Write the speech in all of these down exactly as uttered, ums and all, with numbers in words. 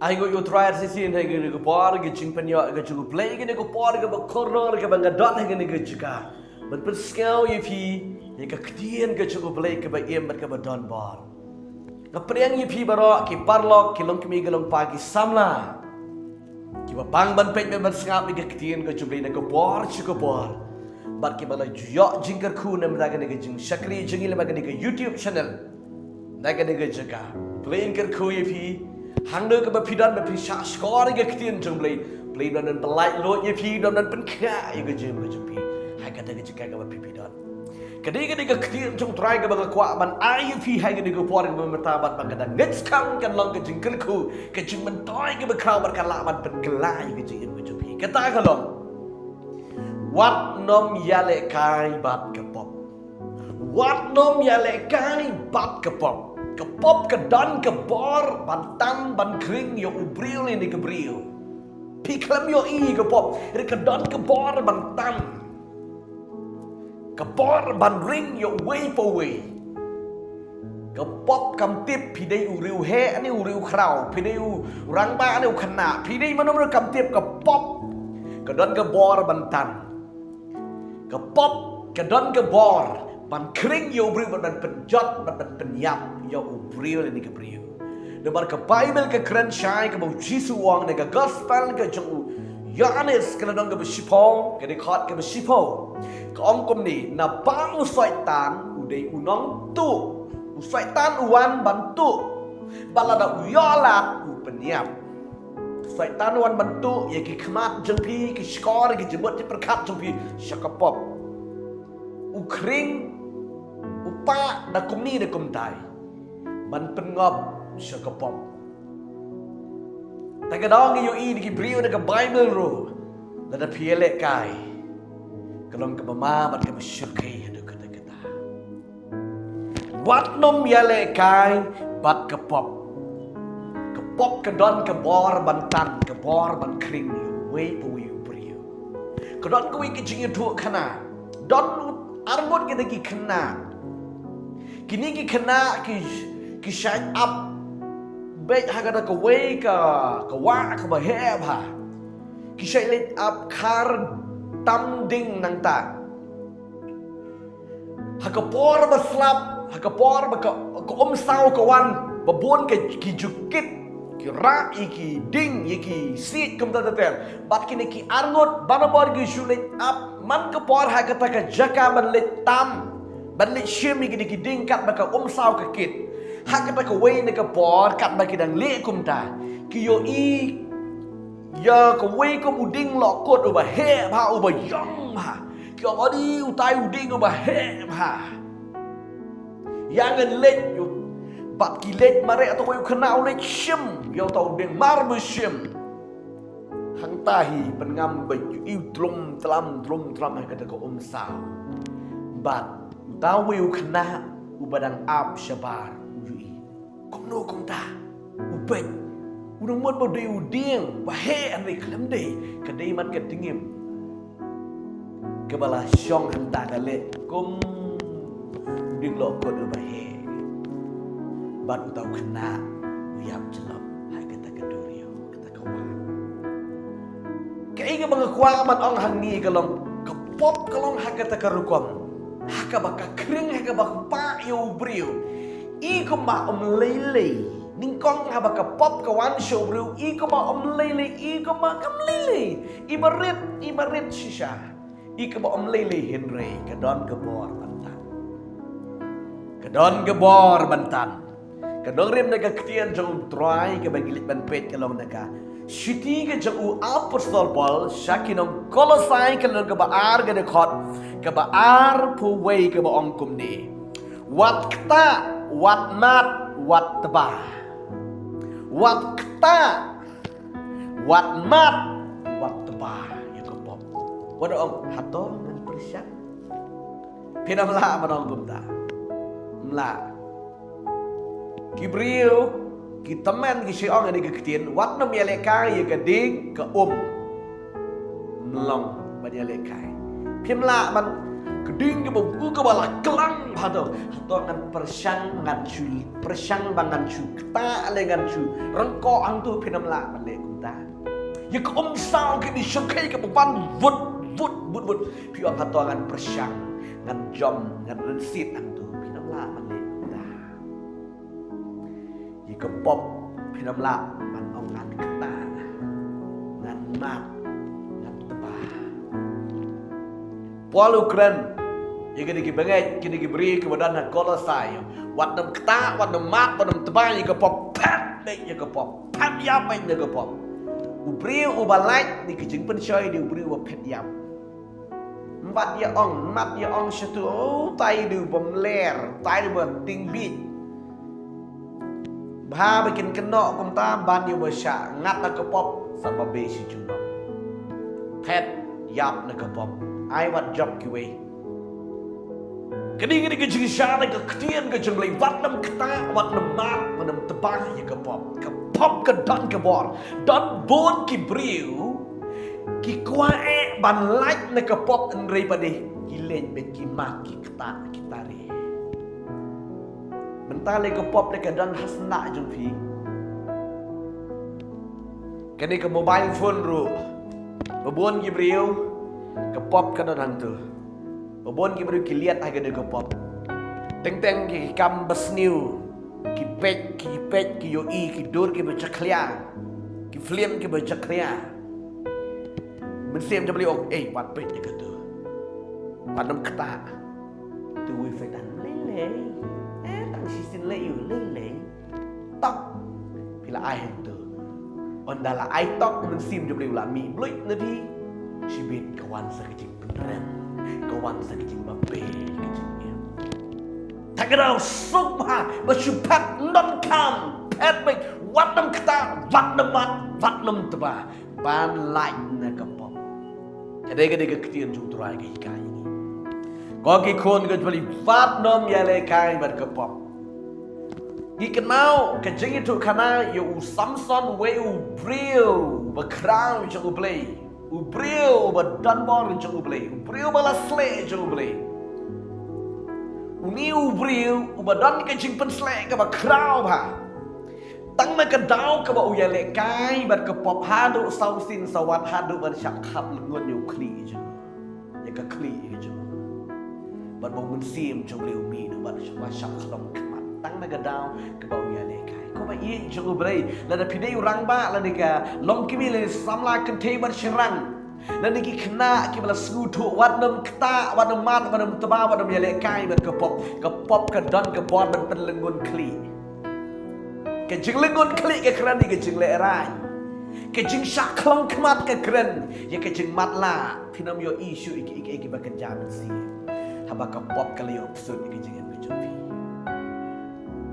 Ai ngut ïa u Trai shisien ha kane ka por ka jingpynïoh ka jong u Blei, kane ka por kaba kordor kaba nga don ha kane ka jaka ban pynsngew ïa phi ïa ka ktien ka jong u Blei kaba im bad kaba don bor. Nga pdiang ïa phi baroh ki paralok, ki longkmie ki longpa, ki samla kiba pang ban peit bad ban sngap ïa ka ktien ka jong u Blei na ka por sha ka por, bad kiba la ju ïoh jingkyrkhu na bynta kane ka jingshakri jong ngi lyngba kane ka YouTube channel. Na kane ka jaka, Blei un kyrkhu ïa phi. Hangno kaba phi don ba phi shah shkor ïa ka ktien jong u Blei, Blei un don ban pyllait lut ïa phi, un don ban pynkha ïa ka jingim ka jong phi ha kata ka jaka kaba phi phi don. Ka dei, ka dei ka ktien jong u Trai kaba nga kwah ban ai ïa phi ha kane ka por kaba mynta, bad ba ka dang ngeit skhem kan long ka jingkyrkhu, ka jingmyntoi kaba khraw bad ka lah ban pynkylla ïa ka jingim ka jong phi. Kata ka long: Wat nym ïalehkai bad ka pop. Wat nym ïalehkai bad ka pop. Ka pop ka don ka bor ban tan ban khring ïa u briew lane ka briew. Phi khlem ïohi ka pop, hynrei ka don ka bor ban tan, ka bor ban ring ïa uwei pa uwei. Ka pop kam tip phi dei u riewheh ne u riewkhraw, phi dei u rangbah ne u khynnah, phi dei mano mano, kam tip. Ka pop ka don ka bor ban tan. Ka pop ka don ka bor ban khring ïa u briew, ban, ban pynjot, ban, ban pynïap ïa u briew lane ka briew. Namar ka Baibl ka kren shai kaba u Jisu u ong na ka Gospel ka jong u Ïoannis, ka lynnong kaba shiphew, ka dkhot kaba shiphew, ka ong kumne: Naba u Soitan u dei u nongtuh. U Soitan u wan ban tuh, bad lada u ïoh lad u pynïap. Soitan u wan ban tuh ïa ki khmat jong phi, ki shkor, ki jingmut jingpyrkhat jong phi sha ka pop. U khring, u pah da kumne da kumtai ban pynngop sha ka pop. Te ka daw ngi ïohi da ki briew na ka Baibl ruh, lada phi ïalehkai, ka long kaba ma bad kaba shyrkhei haduh katta katta. Wat nym ïalehkai bad ka pop. Ka pop ka don ka bor ban tan, ka bor ban khring ïa uwei pa uwei u briew. Ka don kawei ka jingïathuhkhana. Don arngut kita ki khynnah. Kine ki khynnah ki, ki shait ap beit ha kata kawei ka, ka wah kaba heh bha. Ki shait leit ap khar tam ding nangta. Ha ka por ba slap, ha ka por ba ka, ka umsaw ka wan, ba bun ka, ki ju kit, ki rah ïa ki dieng, ïa ki siej kumta ter ter. Bad kine ki arngut, ban ym bor ki shu leit ap man ka por ha kata ka jaka ban leit tam, ban leit shim ïa kine ki dieng katba ka umsaw ka kit. Ha kata kawei na ka por katba ki dang leh kumta, ki ïohi ïa kawei kum u dieng loh kut uba heh bha, uba ïong bha. Ki ong, "Adi, utai u dieng uba heh bha." Ïa ngan leit, ïa u. Bad ki leit mareh, uta uwei u khynnah u leit shim ïa uta u dieng, mar ba shim. Hangta hi pynngam ba ïohi u tlum tlam, tlum tlam ha kata ka umsaw. Bad uta uwei u khynnah uba dang ap shabar u ïohi. Kumno kumta? U peit. U nang mut ba dei u dieng ba heh, hynrei khlem dei, ka dei man ka tngen kaba la shong hangta, ka leh kum u dieng loh kut uba heh. Bad uta u khynnah u ïap jyllop ha kata ka duriaw, kata ka wah. Kaei kaba nga kwah ban ong hangne ka long, ka pop ka long ha kata ka rukom, ha kaba ka khring, ha kaba ka pah ïa u briew. I kumba ym lei lei, nyngkong haba ka pop ka wan sha u briew, i kumba ym lei lei, i kumba kam lei lei, iba rit, iba rit shisha. I kaba ym lei lei, hynrei ka don ka bor ban tan. Ka don ka bor ban tan. Ka nongrim na ka ktien jong u Trai kaba ngi leit ban peit ka long na ka shithi ka jong u Apostol Paul sha ki nong Kolosai, ka lynnong kaba ar, ka dkhot kaba arphew wei, kaba ong kumne: Wat ktah, wat mad, wat tba. Wat ktah, wat mad, wat tba ïa ka pop. Wat ong, hato ngan pyrshang? Phin ym lah ban ong kumta. Ym lah. Ki briew, ki tymmen ki shu ong ïa kane ka ktien, wat nym ïalehkai ïa ka dieng ka um. Ym long ban ïalehkai. Phim lah ban, ka Ding kaba u kaba la klang hato. Hato ngan pyrshang ngan shu pyrshang ba ngan shu kta le ngan shu rengko hangtu phin ym lah ban leh kumta. Ïa ka umsaw kine shongkhei kaba ban vut vut vut vut. Phi ong hato ngan pyrshang ngan jom ngan rynsied hangtu phin ym lah ban leh kumta. Ïa ka pop phin ym lah ban ong ngan kta ngan mat ngan tba. Paul u kren ïa kine ki bangeit kine ki briew kiba don ha Kolosai. Wat nym kta wat nym mat wat nym tba ïa ka pop phet beit ïa ka pop phet ïap beit ïa ka pop. U briew uba lait ne ki jingpynshoi ne u briew uba phet ïap. Mbat ïa ong, mbat ïa ong shatu, oh, tai du bym ler, tai du bym ting bit. Bha ba kin kynnoh kumta ban ïa ba shah ngat na ka pop sa ba be shi jubab. Phet ïap na ka pop. Ai wat jop kiwei. Kane kane ka jingsha na ka ktien ka jong Blei wat nam kta wat nam mat wat nam tebang ïa ka pop. Ka pop ka don ka bor. Don bun ki briew ki kwah eh ban lait na ka pop hynrei pat de ki leit beit ki mat ki kta ki tari. Mynta le ka pop le ka don ha sna jong phi. Kane ka mobile phone ruh ba bun ki briew ka pop ka don hangtu. Ba bun ki briew ki liat ha kane ka pop. Teng teng ki kam ba sniew ki peit ki peit ki ïohi ki dur ki ba jakhlia ki film ki ba jakhlia. Mynsiem jong Blei ong ei wat peit ïa katu. Wat nam kta. Tu wi fetan lei lei. Eh tang shisien lei ïu lei lei. Tok. Phi la ai hangtu. Ynda la ai tok mynsiem jong Blei u la mih bluit na phi. Shibit ka wan sa ka jingpynrem. Ka wan sa ka jingbabe ka jingim. Tang ka daw suk bha ba shu phet ym don kam phet beit wat nam kta wat nam mat wat nam tba. Ban lait na ka pop. Ka dei ka dei ka ktien jong u Trai ka hikai ngi. Ko ki khun ka jong Blei wat nym ïalehkai bad ka pop. Ngi kynmaw ka jingïathuhkhana ïa u Samson uwei u briew ba khraw jong u Blei. U briew ba don bor jong u Blei. U briew ba la sleh jong u Blei. Une u briew uba don ka jingpynsleh kaba khraw bha. Tang na ka daw kaba u ïalehkai bad ka pop haduh saw sien saw wat haduh ban shah khap lyngngut ïa u khlieh jong u. Ïa ka khlieh ïa ka jong u. Bad ba u mynsiem jong Blei u mih noh bad ba shah khlong khmat. Tang na ka daw kaba u ïalehkai. Ko ba ïeit jong u Blei lada phi dei u rangbah lada ka long kmie lada samla kynthei bad shynrang. Lane ki khynnah kiba la sngewthuh wat nym kta wat nym mat wat nym tba wat nym ïalehkai bad ka pop. Ka pop ka don ka bor ban pynlyngngut khlieh. Ka jinglyngngut khlieh ka kren ïa ka jinglehrain. Ka jingshah khlong khmat ka kren ïa ka jingmatlah. Phin ym ïohi shuh ïa ki ïa ki ïa ki ba kynja mynsiem. Haba ka pop ka la ïoh psut ïa ka jingim ka jong phi.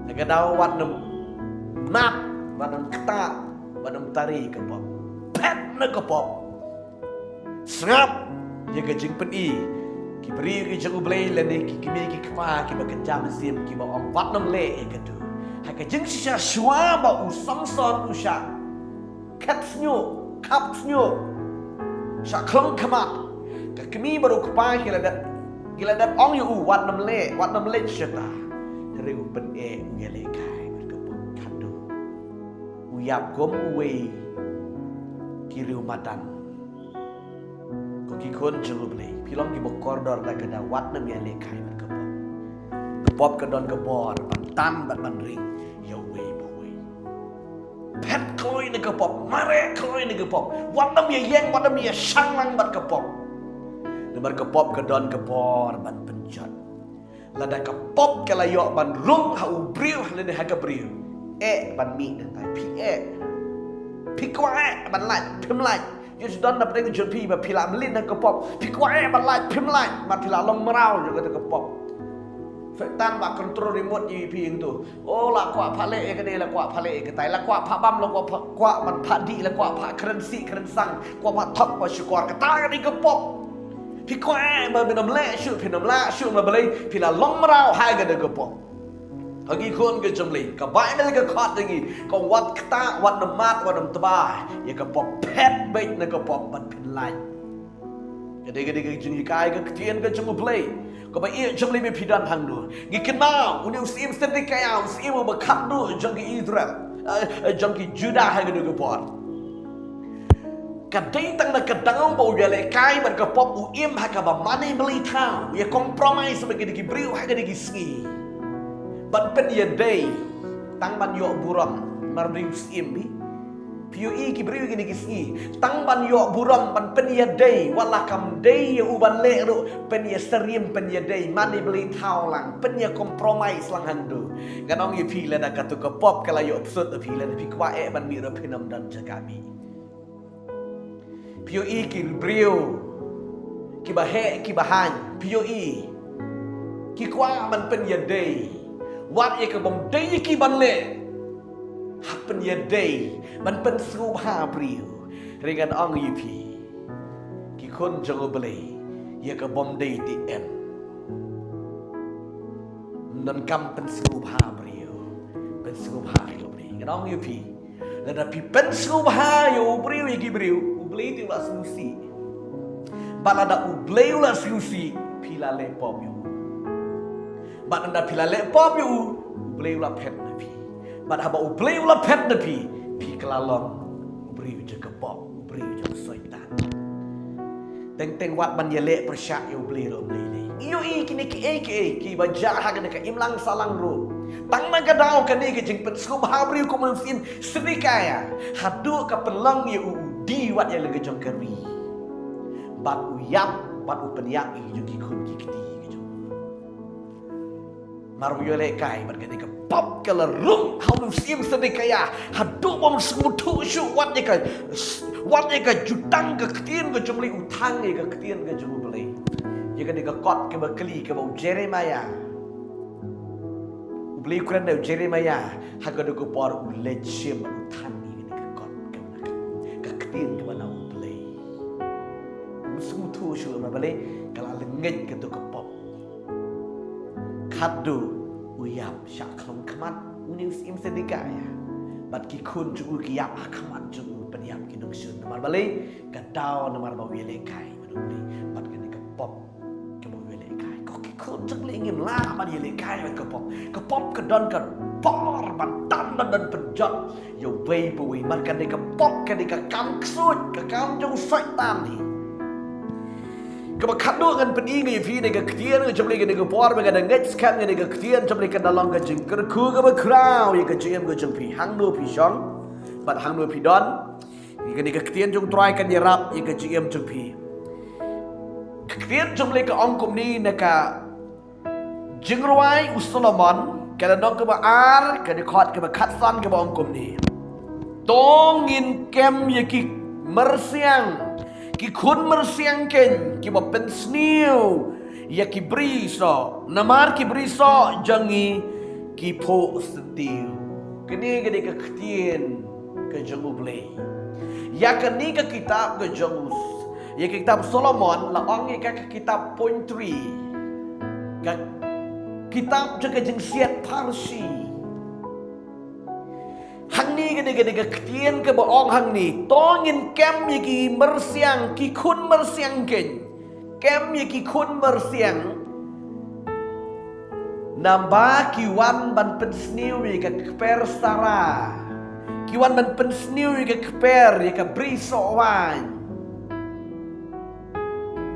Te ka daw wat nym mat wat nym kta wat nym tari ka pop. Phet na ka pop. Sngap ïa ka jingpyni ki briew ki jong U Blei lane ki kmie ki kpa kiba kynja mynsiem kiba ong wat nym leh ïa katu. Ha ka jingshisha shuwa ba u Samson u shah khet sniuh khap sniuh shah khlong khmat ka kmie bad u kpa ki la dep ki la dep ong ïa u wat nym leh wat nym leh shata. Hynrei u pyneh u ïalehkai bad ka pop khadduh u ïap kum uwei ki riew madan. Ko ki khun jong U Blei phi long kiba kordor da ka daw wat nym ïalehkai bad ka pop. Ka pop ka don ka bor ban tan bad ban ring ïa uwei pa uwei. Phet kloi na ka pop mareh kloi na ka pop. Wat nym ïa ïeng wat nym ïa shang lang bad ka pop. Namar ka pop ka don ka bor ban pynjot. Lada ka pop ka la ïoh ban rung ha u briew lane ha ka briew. Eh ban mih nangtai phi eh. Phi kwah eh ban lait phim lait. Ïoh sdon na pdeng jong phi ba phi la mlien ha ka pop. Phi kwah eh ban lait phim lait. Mar phi la long mraw jong kata ka pop. Soitan ba control remote ïa phi ïa tu. Oh la kwah pha leh ïa kane la kwah pha leh ïa katai la kwah pha bam la kwah pha kwah ban pha dih la kwah pha kren sih kren sang kwah pha thok pha shukor kata ka dei ka pop. Phi kwah eh ba phin ym leh shuh phin ym lah shuh ma balei phi la long mraw ha ka dei ka pop. Ha ki khun ka jong Blei ka Baibl ka khot ïa ngi ka wat kta wat nym mat wat nym tba ïa ka pop phet beit na ka pop ban phin lait. Ka dei ka dei ka jinghikai ka ktien ka jong U Blei. Kaba ïeit jong U Blei ba phi don hangno. Ngi kynmaw une u syiem Sedekia, u syiem uba khatduh jong ki Israel, eh, jong ki Judah ha kane ka por. Ka dei tang na ka daw ba u ïalehkai bad ka pop, u im ha kaba mane blei thaw, u ïa compromise bad kine ki briew ha kine ki sngi. Ban pynïadei, tang ban ïoh burom, namar dei u syiem, phi. Phi ïohi ki briew kine ki sngi, tang ban ïoh burom, ban pynïadei, wat la kam dei ïa u ban leh ruh, pynïasyriem, pynïadei, mane blei thaw lang, pynïa compromise lang hangto. Ngan ong ïa phi, lada katu ka pop ka la ïoh bsut ïa phi, lada phi kwah eh ban mih ruh phin ym don jaka mih. Phi ïohi ki briew kiba heh kiba haiñ, phi ïohi ki kwah ban pynïadei, wat ïa ka bym dei ïa ki ban leh, ha pynïadei ban pynsngewbha briew. Hynrei ngan ong ïa phi, ki khun jong U Blei, ïa ka bym dei te em. Ym donkam pynsngewbha briew, pynsngewbha ïa U Blei. Ngan ong ïa phi, lada phi pynsngewbha ïa u briew, ïa ki briew, U Blei te u la sngewsih. Bad lada U Blei u la sngewsih, phi la leh pop ïa u. Bad lada phi la leh pop ïa u, U Blei u la phet na phi. Bad haba U Blei u la phet na phi, phi ka la long u briew jong ka pop, u briew jong ka Soitan. Teng teng wat ban ïaleh pyrshah ïa U Blei ruh ym lei lei. Ïohi kine kiei kiei kiba jia ha kane ka imlang sahlang ruh. Tang na ka daw kane ka jingpynsngewbha briew kum u syiem Sedekia, haduh ka pynlong ïa u u die wat ïa la ka jong ka ri. Bad u ïap, bad u pynïap ïa ki jong ki khun ki kti ki jong u. Namar u ïalehkai bad kane ka pop ka la rung ha u syiem Sedekia, haduh bym sngewthuh shuh wat ïa ka, wat ïa ka jutang ka ktien ka jong U Blei, u thang ïa ka ktien ka jong U Blei. Ïa kane ka kot kaba kli kaba u Jeremiah, U Blei u kren da u Jeremiah, ha kane ka por u leit shim, u thang ïa kane ka kot kaba na ka, ka ktien kaba na U Blei. Um sngewthuh shuh namar balei, ka la lyngngoh katu ka pop. Haduh u ïap shah khlong khmat une u syiem Sedekia. Bad ki khun jong u ki ïap ha khmat jong u, pynïap ki nongshun. Namar balei, ka daw namar ba u ïalehkai bad U Blei, bad kane ka pop kaba u ïalehkai. Ko ki khun jong U Blei, ngim lah ban ïalehkai bad ka pop. Ka pop ka don ka bor ban tan, ban don pynjot ïa uwei pa uwei. Namar kane ka pop, kane ka kam ksuid, ka kam jong u Soitan hi. Kaba khadduh ngan pyni ïa phi na ka ktien jong U Blei kane ka por, ba nga dang ngeit skhem ïa ka ktien jong U Blei kan da long ka jingkyrkhu kaba khraw ïa ka jingim ka jong phi, hangno phi shong bad hangno phi don. Ïa kane ka ktien jong U Trai kan ïarap ïa ka jingim jong phi. Ka ktien jong U Blei ka ong kumne na ka Jingrwai u Solomon, ka lynnong kaba ar, ka dkhot kaba khatsan, kaba ong kumne: To ngin kem ïa ki myrsiang, ki khun myrsiang keiñ, kiba pynsniew ïa ki brisoh, namar ki brisoh jong ngi ki phuh syntiew. Kane ka dei ka ktien ka jong U Blei. Ïa kane ka kitab ka jong u, ïa ka kitab Solomon la ong ïa ka, ka kitab poetry, ka kitab jong ka jingsiat pharshi. Hangne ka dei, ka dei ka ktien kaba ong hangne: To ngin kem ïa ki myrsiang, ki khun myrsiang keiñ. Kem ïa ki khun myrsiang, naba ki wan ban pynsniew ïa ka kper Sara. Ki wan ban pynsniew ïa ka kper, ïa ka brisoh waiñ.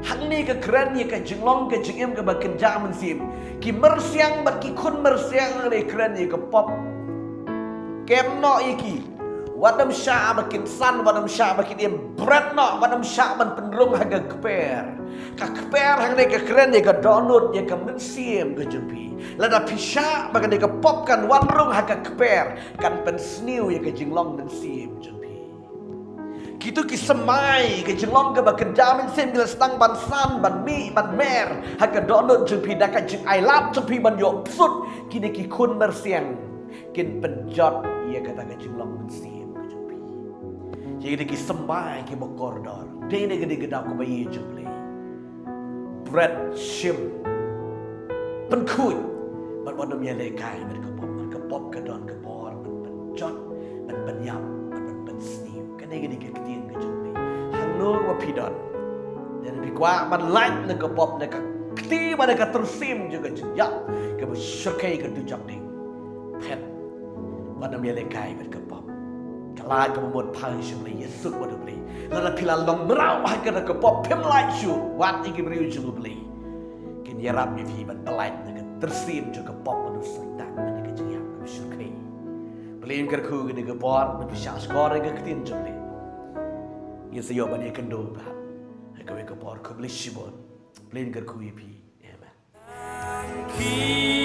Hangne ka kren ïa ka jinglong ka jingim kaba kynja mynsiem. Ki myrsiang bad ki khun myrsiang, hangne kren ïa ka pop. Kem noh ïa ki. Wat ym shah ba kin san, wat ym shah ba kin im. Bret noh, wat ym shah ban pynrung ha ka kper. Ka kper hangne ka kren ïa ka dohnud, ïa ka mynsiem ka jong phi. Lada phi shah ba kane ka pop kan wan rung ha ka kper, kan pynsniew ïa ka jinglong mynsiem jong phi. Kito ki symbai ka jinglong kaba kynja mynsiem ki la sdang ban san, ban mih, ban mer ha ka dohnud jong phi, da ka jingailad jong phi ban ïoh bsut, kine ki khun myrsiang kin pynjot ïa kata ka jinglong mynsiem ka jong phi. Ïa kine ki symbai kiba kordor. Dei na kane ka daw kaba ïeit jong U Blei. Bret, shim, pynkhuid, bad wat nym ïalehkai bad ka pop, bad ka pop ka don ka bor ban pynjot, ban pynïap, bad ban pynsniew. Kane ka dei ka ktien ka jong U Blei. Hangno ba phi don, lada phi Kwah ban lait na ka pop, na ka kti bad na ka tyrsim jong ka jingïap kaba shyrkhei ka dujok ding. Phet, wat nym ïalehkai bad ka pop. Ka lait kaba mut phai sha U Blei, ïasuk bad U Blei. Lada phi la long mraw ha kata ka pop, phim lait shuh, wat ïa ki briew jong U Blei kin ïarap ïa phi ban pyllait na ka tyrsim jong ka pop bad u Soitan bad na ka jingïap kaba shyrkhei. Blei un kyrkhu kane ka por, ban pynshah shkor ïa ka ktien jong U Blei. Ngin sa ïoh ban ïakynduh pat ha kawei ka por. Khublei shibun. Blei un kyrkhu ïa phi. Amen.